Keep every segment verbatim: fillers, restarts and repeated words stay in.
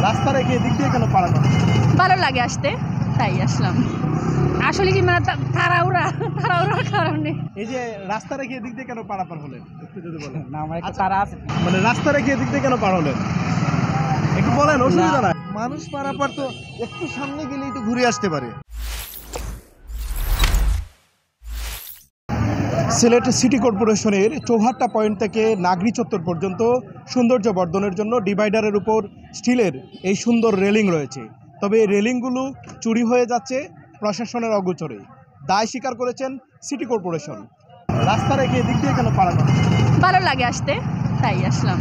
রাস্তা রেখে এদিক দিয়ে কেন পারাপার? ভালো লাগে আসতে, তাই আসলাম। আসলে কি মানে তা- তাড়াহুড়া তাড়াহুড়ার কারণে। এই যে রাস্তা রেখে এদিক দিয়ে কেন পারাপার হলেন, একটু যদি বলেন। না, আমার একটা আচ্ছা। তারা আছে। মানে রাস্তা রেখে এদিক দিয়ে কেন পার হলেন, একটু বলেন, অসুবিধা নাই। মানুষ পারাপার তো একটু সামনে গেলেই তো ঘুরে আসতে পারে। সিলেট সিটি কর্পোরেশনের চৌহাট্টা পয়েন্ট থেকে নাগরি চত্বর পর্যন্ত সৌন্দর্য বর্ধনের জন্য ডিভাইডারের উপর স্টিলের এই সুন্দর রেলিং রয়েছে। তবে এই রেলিংগুলো চুরি হয়ে যাচ্ছে প্রশাসনের অগোচরে। দায় স্বীকার করেছেন সিটি কর্পোরেশন। রাস্তা রেখে এদিক দিয়ে কেন পারাপার? ভালো লাগে আসতে, তাই আসলাম।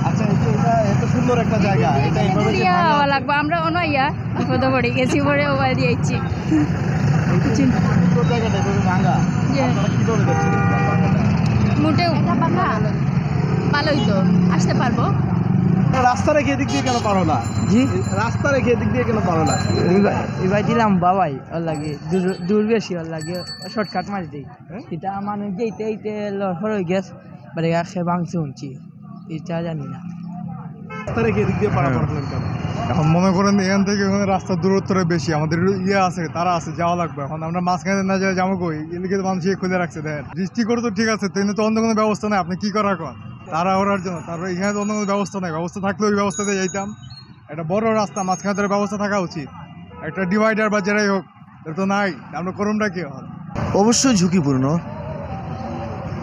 আচ্ছা, এই যে এটা এত সুন্দর একটা জায়গা, এটা এইভাবে যে ইয়া ভাঙা হওয়া হচ্ছে, লাগবো, আমরা অনো ইয়া বিপদে পড়ে গেছি, পরে ওবায় দিয়েছি। এই যে সুন্দর জায়গাটা এভাবে ভাঙা, যে আপনারা কিভাবে দেখছেন এই ভাঙাটা? মোটেও ভালোই তো আসতে পারবো। রাস্তা রেখে এদিক দিয়ে কেন পার হলা? জি। এই রাস্তা রেখে এদিক দিয়ে কেন পার হলা? ইবাই দিলাম বাবাই, ওর লাগে দূর বেশি, ওর লাগে শর্টকাট মারি দেই। এটা মানুষ যেতে এইতে লড়ফড় হয়ে গেছে, বাড়ি আসে ভাঙছে শুনছি, এটা জানি না। রাস্তা রেখে এদিক দিয়ে পারাপার হলেন কেন? এখন মনে করেন এখান থেকে ওখানে রাস্তার দূরত্বটা বেশি, আমাদের একটু ইয়ে আছে, তারা আছে, যাওয়া লাগবে। এখন আমরা মাঝখানে না যাই, যাবো কই? এদিকে তো মানুষ ইয়ে খুলে রাখছে, দেখেন। দৃষ্টি করে তো ঠিক আছে, কিন্তু তো অন্য কোনো ব্যবস্থা নাই। আপনি কি করা এখন? তারা ওরার জন্য, তারপরে এখানে তো অন্য কোনো ব্যবস্থা নাই। ব্যবস্থা থাকলে ওই ব্যবস্থাতে যাইতাম। একটা বড় রাস্তা, মাঝখানে তো ব্যবস্থা থাকা উচিত। একটা ডিভাইডার বা যেটাই হোক, এটা তো নাই। আমরা করুমটা কি এখন? অবশ্যই ঝুঁকিপূর্ণ।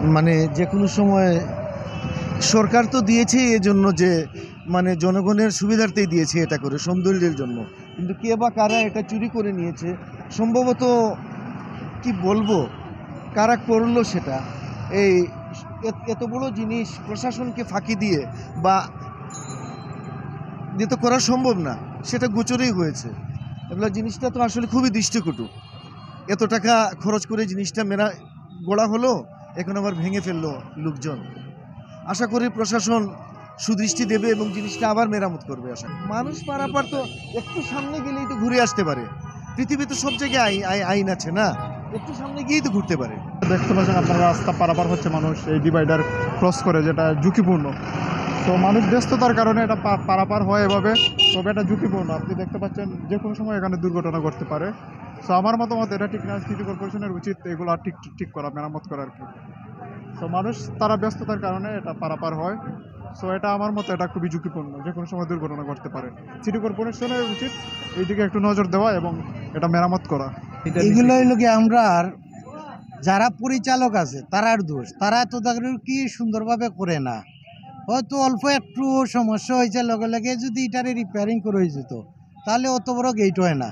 মানে যে কোনো সময় সরকার তো দিয়েছেই এর জন্য যে মানে জনগণের সুবিধার্থেই দিয়েছে এটা করে সৌন্দর্যের জন্য, কিন্তু কে বা কারা এটা চুরি করে নিয়েছে, সম্ভবত কি বলবো, কারা করলো সেটা। এই এত বড় জিনিস প্রশাসনকে ফাঁকি দিয়ে বা দিয়ে তো করা সম্ভব না, সেটা গোচরেই হয়েছে। এগুলো জিনিসটা তো আসলে খুবই দৃষ্টিকটু। এত টাকা খরচ করে জিনিসটা মেরা গড়া হলো, এখন আবার ভেঙে ফেললো লোকজন। আশা করি প্রশাসন সুদৃষ্টি দেবে এবং জিনিসটা আবার মেরামত করবে। আশা করি মানুষ পারাপার তো একটু সামনে গেলেই তো ঘুরে আসতে পারে। পৃথিবীতে সব জায়গায় আই- আই- আইন আছে না, একটু সামনে গিয়েই তো ঘুরতে পারে। দেখতে পাচ্ছেন আপনারা, রাস্তা পারাপার হচ্ছে মানুষ এই ডিভাইডার ক্রস করে, যেটা ঝুঁকিপূর্ণ। তো মানুষ ব্যস্ততার কারণে এটা পা- পারাপার হয় এভাবে। তবে এটা ঝুঁকিপূর্ণ, আপনি দেখতে পাচ্ছেন যে কোনো সময় এখানে দুর্ঘটনা ঘটতে পারে। তো আমার মতামত এটা ঠিক না, সিটি কর্পোরেশনের উচিত এগুলো ঠিক ঠিক করা, মেরামত করা আর কি। তো মানুষ তারা ব্যস্ততার কারণে এটা পারাপার হয়। তো এটা আমার মতে এটা খুবই ঝুঁকিপূর্ণ, যে কোনো সময় দুর্ঘটনা ঘটতে পারে। সিটি কর্পোরেশনের উচিত এইদিকে একটু নজর দেওয়া এবং এটা মেরামত করা। এগুলো হইল কি, আমরার যারা পরিচালক আছে তারার দোষ, তারা তদারকি সুন্দরভাবে করে না। হয়তো অল্প একটু সমস্যা হয়েছে, লগে লগে যদি এটারে রিপেয়ারিং করে হয়ে যেত, তাহলে অত বড় গেট হয় না।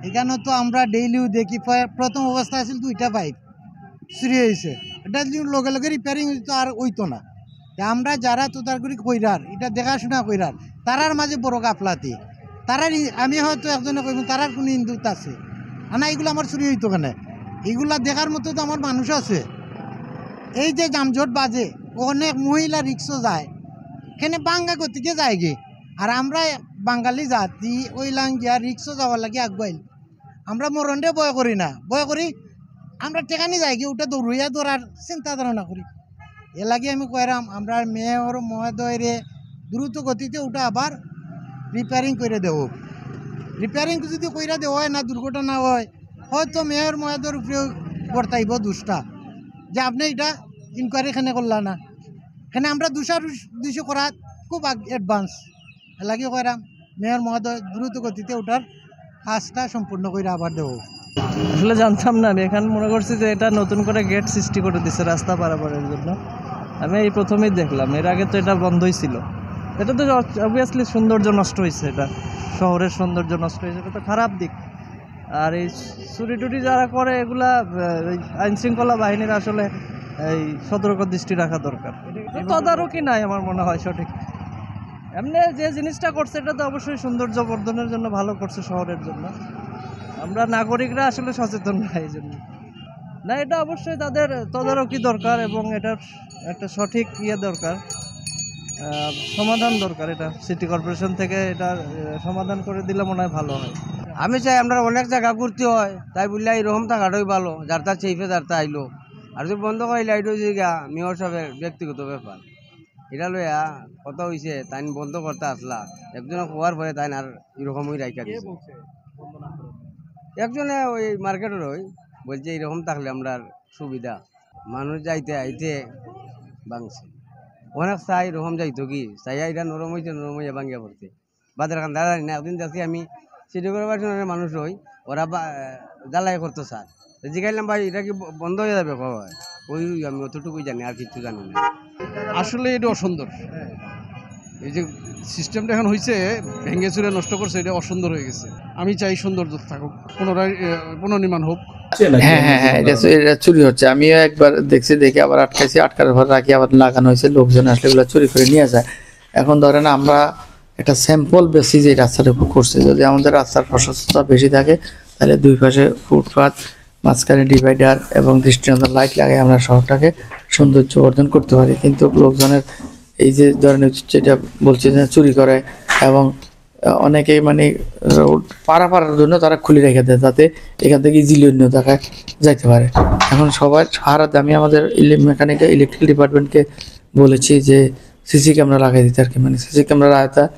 এখানে তো আমরা ডেইলিও দেখি, প্রায় প্রথম অবস্থা আছিল দুইটা পাইপ চুরি হয়েছে, এটা যদি লগে লগে রিপেয়ারিং হইতো আর হইতো না। তে আমরা যারা তদারকি কইরার, এটা দেখাশোনা কইরার, তারার মাঝে বড় গাফলাতি। তারার ই-, আমি হয়তো একজনে কইব, তারার কোনো ইন্দুত আছে, আনা এগুলো আমার চুরি হইতো কেনে? এগুলা দেখার মতো তো আমার মানুষ আছে। এই যে যানজট বাজে, অনেক মহিলা রিক্সা যায়, কেনে বাঙ্গা গতিকে যায়গি। আর আমরা বাঙালি জাতি ওই লাঙ্গিয়া রিক্সা যাওয়ার লাগি আগুয়াইল। আমরা মরণরে ভয় করি না, ভয় করি আমরা টেকানি যায়গি, ওটা দৌড়িয়া ধরার চিন্তা ধারণা করি। এর লাগি আমি কইরাম, আমরা মেয়র মহোদয়রে দ্রুত গতিতে ওটা আবার রিপেয়ারিং করে দেব। রিপেয়ারিং যদি কইরা দেওয়া হয় না, দুর্ঘটনা হয়, হয়তো মেয়র মহোদয়ের উপরেও বর্তাইব দুষটা, যে আপনি এটা ইনকোয়ারি এখানে করলা না। এখানে আমরা দুষার দুষি করা খুব অ্যাডভান্স। এর লাগি কইরাম, মেয়র মহোদয় দ্রুত গতিতে ওটার কাজটা সম্পূর্ণ করে আবার দেব। আসলে জানতাম না আমি, এখানে মনে করছি যে এটা নতুন করে গেট সৃষ্টি করে দিছে রাস্তা পারাপারের জন্য। আমি এই প্রথমেই দেখলাম, এর আগে তো এটা বন্ধই ছিল। এটা তো অবভিয়াসলি সৌন্দর্য নষ্ট হয়েছে, এটা শহরের সৌন্দর্য নষ্ট হয়েছে, এটা তো খারাপ দিক। আর এই চুরি টুরি যারা করে এগুলা, আহ, এই আইন শৃঙ্খলা বাহিনীর আসলে এই সতর্ক দৃষ্টি রাখা দরকার। তদারকি নাই আমার মনে হয় সঠিক। এমনি যে জিনিসটা করছে এটা তো অবশ্যই সৌন্দর্য বর্ধনের জন্য ভালো করছে শহরের জন্য। আমরা নাগরিকরা আসলে সচেতন না এই জন্য। না, এটা অবশ্যই তাদের তদারকি দরকার এবং এটার একটা সঠিক ইয়ে দরকার, আহ, সমাধান দরকার। এটা সিটি কর্পোরেশন থেকে এটা, আহ, সমাধান করে দিলে মনে হয় ভালো হয়। আমি চাই আমরা অনেক জায়গা ঘুরতে হয়, তাই বললে এরকম থাকাটাই ভালো, যার তার চেইফে যার তা আইলো। আর যদি বন্ধ করে লাইট হয়ে যায় গা, মেয়র সাহেবের ব্যক্তিগত ব্যাপার। এটা লইয়া কথা হইছে, তাইন বন্ধ করতে আসলা, একজনে খোয়ার পরে তাইন আর এরকমই রাইখা দিছে। একজনে ওই মার্কেটর ওই বলছে, এরকম থাকলে আমরার সুবিধা, মানুষ যাইতে আইতে ভাঙছে। অনেক চাই এরকম যাইতো কি, চাইয়া এটা নরম হইতে নরম হইয়া ভাঙিয়া পড়ছে। বাজার খান দাঁড়ানি না, একদিন দেখছি আমি সিটি কর্পোরেশনের মানুষ হই, ওরা বা-, জ্বালাই করতো স্যার। তো জিজ্ঞাসলাম, "ভাই, এটা কি ব-, বন্ধ হয়ে যাবে কবে?" ওই, ওই আমি অতটুকুই জানি, আর কিচ্ছু জানি না। আসলে এটা অসুন্দর। এই যে সিস্টেমটা এখন হইছে, ভেঙে চুরে নষ্ট করছে, এটা অসুন্দর হয়ে গেছে। আমি চাই সুন্দর থাকুক, পুনরায়, এ, পুনর্নির্মাণ হোক। হ্যাঁ, হ্যাঁ, হ্যাঁ, এটা, এটা চুরি হচ্ছে। আমিও একবার দেখছি, দেখে আবার আটকাইছি, আটকানোর পর রাখি আবার লাগানো হয়েছে, লোকজন আসলে এগুলো চুরি করে নিয়ে যায়। এখন ধরেন আমরা একটা স্যাম্পল বেসিস এই রাস্তাটা করছি, যদি আমাদের রাস্তার প্রশস্ততা বেশি থাকে, তাহলে দুই পাশে ফুটপাত, মাঝখানে ডিভাইডার এবং দৃষ্টিনন্দন লাইট লাগাই আমরা শহরটাকে সৌন্দর্য বর্ধন করতে পারি। কিন্তু লোকজনের এই যে ধরেন যেটা বলছি যে চুরি করে এবং, আহ, অনেকেই মানে রোড পারাপারের জন্য তারা খুলে রেখে দেয়, যাতে এখান থেকে ইজিলি অন্য জায়গায় যাইতে পারে। এখন সবাই সারা দামি আমাদের ইলে-, মেকানিক্যাল ইলেকট্রিক্যাল ডিপার্টমেন্টকে বলেছি যে সিসি ক্যামেরা লাগাই দিতে আর কি, মানে সিসি ক্যামেরা রায়তা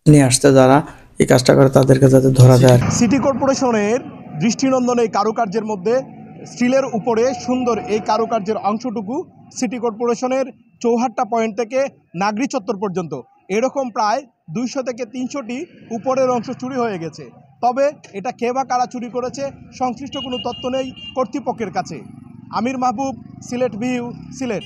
নিয়ে আসতে যারা এই কাজটা করে তাদেরকে যাতে ধরা যায়। সিটি কর্পোরেশনের দৃষ্টিনন্দন এই কারুকার্যের মধ্যে স্টিলের উপরে সুন্দর এই কারুকার্যের অংশটুকু সিটি কর্পোরেশনের চৌহাট্টা পয়েন্ট থেকে নাগরি চত্বর পর্যন্ত এরকম প্রায় দুইশো থেকে তিনশোটি উপরের অংশ চুরি হয়ে গেছে। তবে এটা কে বা কারা চুরি করেছে, সংশ্লিষ্ট কোনো তথ্য নেই কর্তৃপক্ষের কাছে। আমির মাহবুব, সিলেট ভিউ, সিলেট।